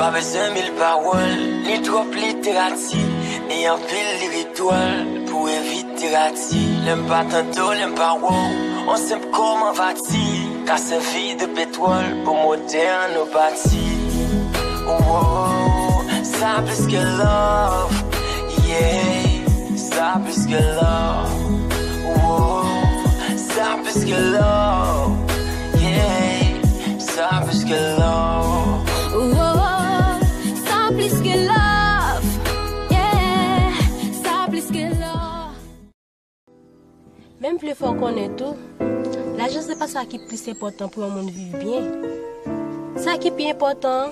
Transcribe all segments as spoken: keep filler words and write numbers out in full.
Pa bezwen mil pawòl, ni twòp literati, ni anpil liritwòl pou evite rati. Lè m pa tande w, lè m pa wè w, on senp kòm anvati ka sèvi de petwòl pou motè an nou pati. Wow, sa plis ke love, yeah, sa plis ke love. Wow, sa plis ke love, yeah, sa plis ke love. Wow, sa plis ke love, yeah, sa plis ke love. Men m vle fè w konnen tou, lajan se pa sa ki plis enpòtan pou yon moun viv byen. Sa ki pi enpòtan an,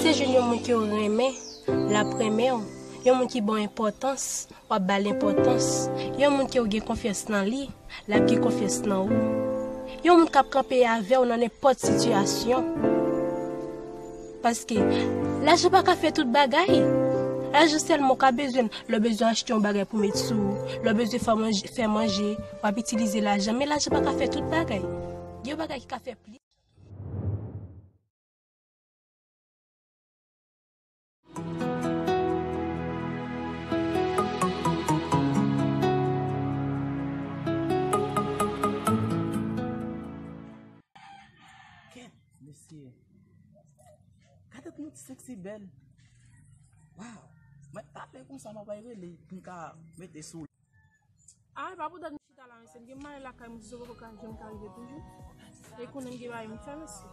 se jwenn yon moun ke w renmen, l ap renmen w, yon moun ki ba w enpòtans, w ap ba l enpòtans, yon moun ke w gen konfyans nan li, l ap gen konfyans nan ou, yon moun k ap kanpe avè w nan nenpòt sitiyasyon. Paske lajan pa ka fè tout bagay. Lajan sèlman w ka bezwen l lè w bezwen achte yon bagay pou met sou ou, lè w bezwen fè manje, fè manje, w ap itilize lajan. Men lajan pa ka fè tout bagay. Gen yon bagay ki ka fè plis. Kèt, mesye. Gade kouman ti sexy bèl. Waw. Mwen pa pè konsa, mwen pa rele pou m ka mete sou. Ah, e pa pou dat m chita la, mesye. M gen malè lakay mwen, si se poko ka, jan m ka rive toujou. E konnen m gen bagay m fè, mesye.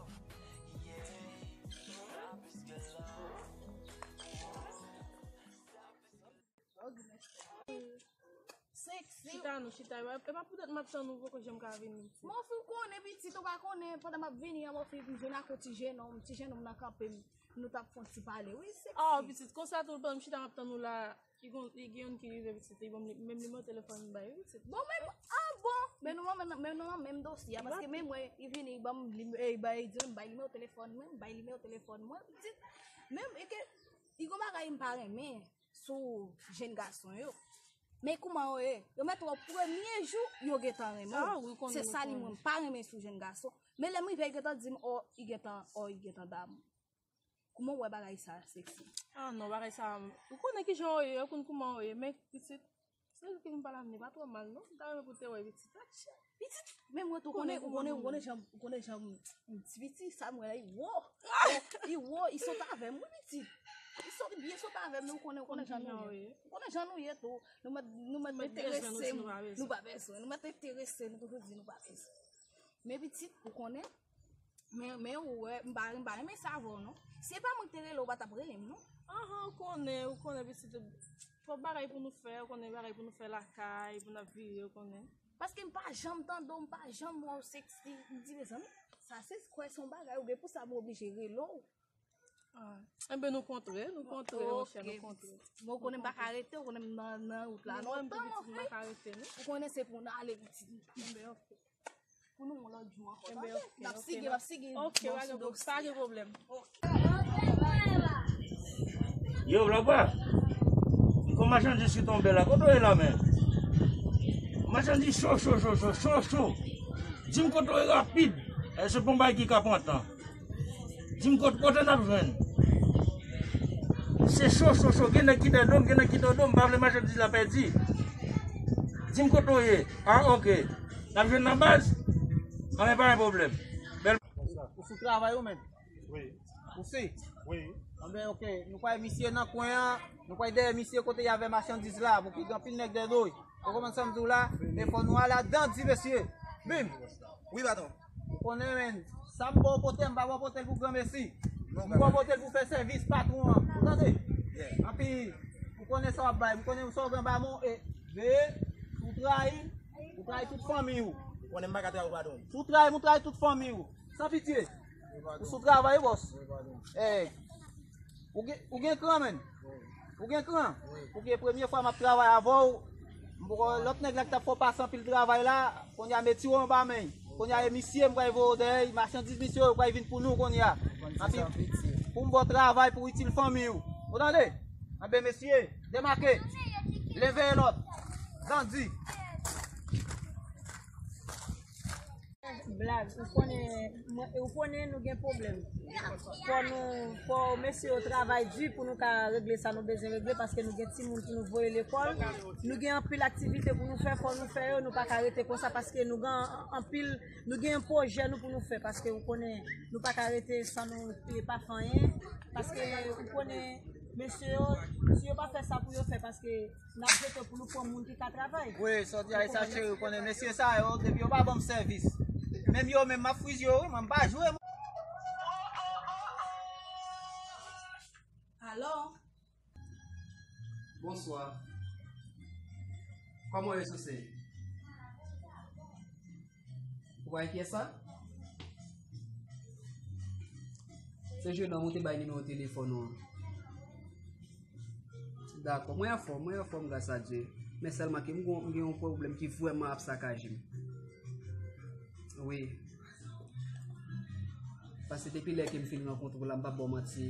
Sexy. Chita nou, chita. E pa, e pa poutèt m ap tann ou poko janm ka vini. Mòfi, ou konnen pitit, ou pa konnen, pandan m ap vini an, mòfi, m jwenn ak yon ti jennonm, ti jennonm nan kanpe m. Nou t ap fè yon ti pale, wi, sexy. Ah, pitit, konsa tou, pandan m chita m ap tann ou la, li gon, li gen youn ki rive, pitit, li ban m li, menm nimewo telefòn m bay, wi, pitit. Bon, men, ah, bon, men nou nan menm, men nou nan menm dosye a, paske men mwen, li vini, li ban m, li, eh, li bay, li di m bay nimewo telefòn mwen, m bay nimewo telefòn mwen, pitit. Menm, e ke, li gon bagay m pa renmen sou jèn gason yo. Men kouman yo ye? Yo mèt wè w premye jou, yo gentan renmen w. Ah, wi, konnen, se sa li mwen pa renmen sou jèn gason. Men lè m rive, li gentan di m, oh, li gentan, oh, li gentan damou. Kouman w wè bagay sa, sexy? Ah, non, bagay sa, ou konnen kijan yo ye, ou konn kouman yo ye, men pitit, se ke m pa la vini, pa twò mal, non. M ta renmen pou te wè pitit. Atcha. Pitit, men mwen tou konnen, ou konnen, ou konnen jan, ou konnen jan m ti pitit, sa m wè la, li wo. Li wo, li sot avè m, wi, pitit. Li sot, li byen sot avè m, men ou konnen, ou konnen jan nou ye. Ou konnen jan nou ye tou. Nou mèt, nou mèt enterese, nou pa bezwen. Nou pa bezwen. Nou mèt enterese, nou toujou di nou pa bezwen. Men pitit, ou konnen, men, men ou wè, m pa, m pa renmen sa avè w, non. Si se pa mwen ki te rele w, ou pa t ap rele m, non. Ahan, ou konnen, ou konnen, pitit, twòp bagay pou nou fè, ou konnen bagay pou nou fè lakay, pou n ap vire, ou konnen. Paske m pa janm tande w, m pa janm wè w sexy. M di, mezanmi, sa se kwè se yon bagay ou gen pou sa m oblije rele w. Ah. Enben, nou kontre, nou kontre, monchè, nou kontre. Bon, ou konnen m pa ka rete, ou konnen m nan, nan wout la lontan, anfen. Ou konnen se pou n ale, pitit. Enben, ok. Pou nou yon lòt jou ankò, tande? N ap sige, n ap sige. Ok, pa gen pwoblèm. Yo, Blabwa, m gon machandiz ki tonbe la. Kote w ye la, men? Machandiz cho, cho, cho, cho, cho, cho. Di m kote w ye rapid. E se pa yon bagay ki ka pran tan. Di m kot-, kote n ap jwenn. Se cho, cho, cho. Gen nèg ki dèyè do m, gen nèg ki dèyè do m. M pa vle machandiz la pèdi. Di m kote w ye. Ah, ok. N ap jwenn nan baz? Anben, pa gen pwoblèm. Bèl. Ou sou travay ou menm? Wi. Ou si? Wi. Anben, ok. Nou kwè misye nan kwen an. Nou kwè dèyè misye kote y avè machandiz la. Pou ki gen anpil nèg dèyè do l. Ou konprann sa m di w la? Men fò nou al ladan di mesye. Bim! Wi, patwon. Ou konnen, men, sa m ba w pote, m pa ba w pote l pou granmesi. M ba w pote l pou fè sèvis patwon an. Ou tande? Anpi, ou konnen sa w ap bay. M konnen sa w gen ba mwen. E, veye, si w trayi m, ou trayi tout fanmi w. Ou konnen m pa ka trayi w, patwon. Si w trayi m, ou trayi tout fanmi w. San pitye. Ou sou travay, bòs. Eh. Ou gen, ou gen kran, menn? Ou gen kran? Wi. Ou gen premye fwa m ap travay avè w. M poko, lòt nèg la ki t ap fè w pase anpil travay la, kounye a m retire w anba men. Kounye a e misye m pral voye w dèyè, machandiz misye yo pral vin pou nou kounye a. Anpi, pou m ba w travay pou itil fanmi w. Ou tande? Anben, mesye, demake. Len veye lòt. Zandi. Blag, ou konnen, mwen, ou konnen nou gen pwoblèm. Fò nou, fò mesye yo travay di pou nou ka regle sa nou bezwen regle, paske nou gen timoun pou nou voye lekòl. Nou gen anpil aktivite pou nou fè, fò nou fè yo, nou pa ka rete konsa, paske nou gen anpil, nou gen pwojè nou pou nou fè, paske ou konnen nou pa ka rete san nou pa fè anyen, paske ou konnen mesye yo, si yo pa fè sa pou yo fè, paske n ap jete pou nou pran moun ki ka travay. Wi, sa w di a, e sa, cheri, ou konnen mesye sa yo, depi yo pa ban m sèvis, menm yo menm, m ap frizye yo, wi, mwen, m pa jwe. Alo? Bonswa. Kòman w ye, Souse? Ou pa enkyè sa? Se jennonm ou te bay nimewo telefòn ou an. Dakò, mwen anfòm, mwen anfòm gras a Dye. Men sèlman ke m gon, m gen yon pwoblèm ki vrèman ap sakaje m. Wi. Paske depi lè ke m fin rankontre w la, m p ap ba w manti.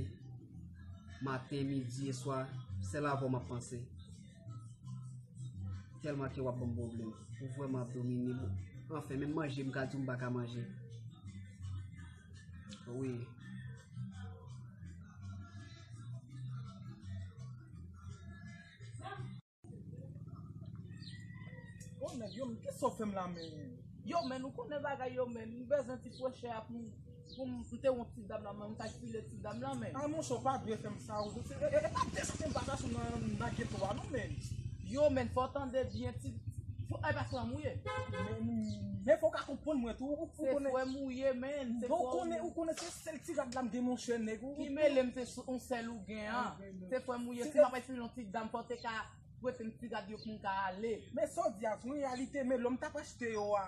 Maten, midi e swa, sèl avè w m ap panse. Tèlman ke w ap ban m pwoblèm. Ou vrèman ap domine m. Anfen, menm manje, m ka di w m pa ka manje. Wi. Bon, nèg yo, men kisa w fè m la, men? Yo, men, ou konnen bagay yo, men, m bezwen ti frechè a pou m, pou m, m te wont ti dam la, men, m t al file ti dam la, men. A, monchè, w pa dwe fè m sa, ou, e, e, e pa de sa ke m pa t achte nan, nan geto a, non, men. Yo, men, fò w tande byen, ti, fò, e pa frè m ou ye. Men, men fò w ka konprann mwen tou, ou, ou konnen. Se frè m ou ye, men, se frè m ou ye. Ou konnen, ou konnen se sèl ti rad la m gen, monchè, nèg, ou, ki mele m, se sou, yon sèl ou gen an. Se frè m ou ye, si m ap file yon ti dam, fò w te ka prete m ti rad yo pou m ka ale. Men sa w di a, se yon reyalite, men lè m t ap achte yo a,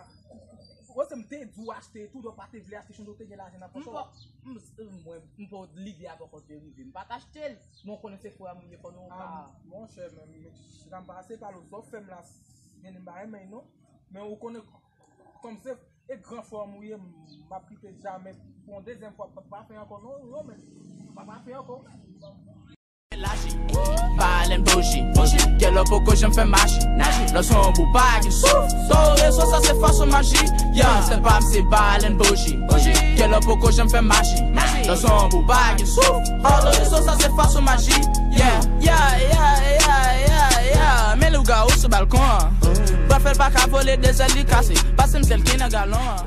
ou se m te di w achte tou, lè w pa te vle achte, chonje w te gen lajan nan pòch ou. M pa, m, mwen, m pa, lide a poko te rive. M pa t achte l, men w konnen se frè m ou ye, fò nou ka. A, monchè, men, men, chita m pase pale w, sa w fè m la, men m pa renmen non. Men ou konnen, kòm se, e gran frè m ou ye, m ap kite jamè pou yon dezyèm fwa, pa, pa fè ankò non, non, men, pa, pa fè ankò. Balen bouji, bouji. Kè lò poko janm fè maji, naji. Lò se yon bout pa gen souf. Sou rezo sa se fòs ou maji. Yeah, se pa m se balen bouji, bouji. Kè lò poko janm fè maji, naji. Lò se yon bout pa gen souf. Sou rezo sa se fòs ou maji. Yeah, yeah, yeah, yeah, yeah, yeah. Men lougawou sou balkon an. Pwofèt pa ka vole, de zèl li kase. Pase m sèl ki nan galon an.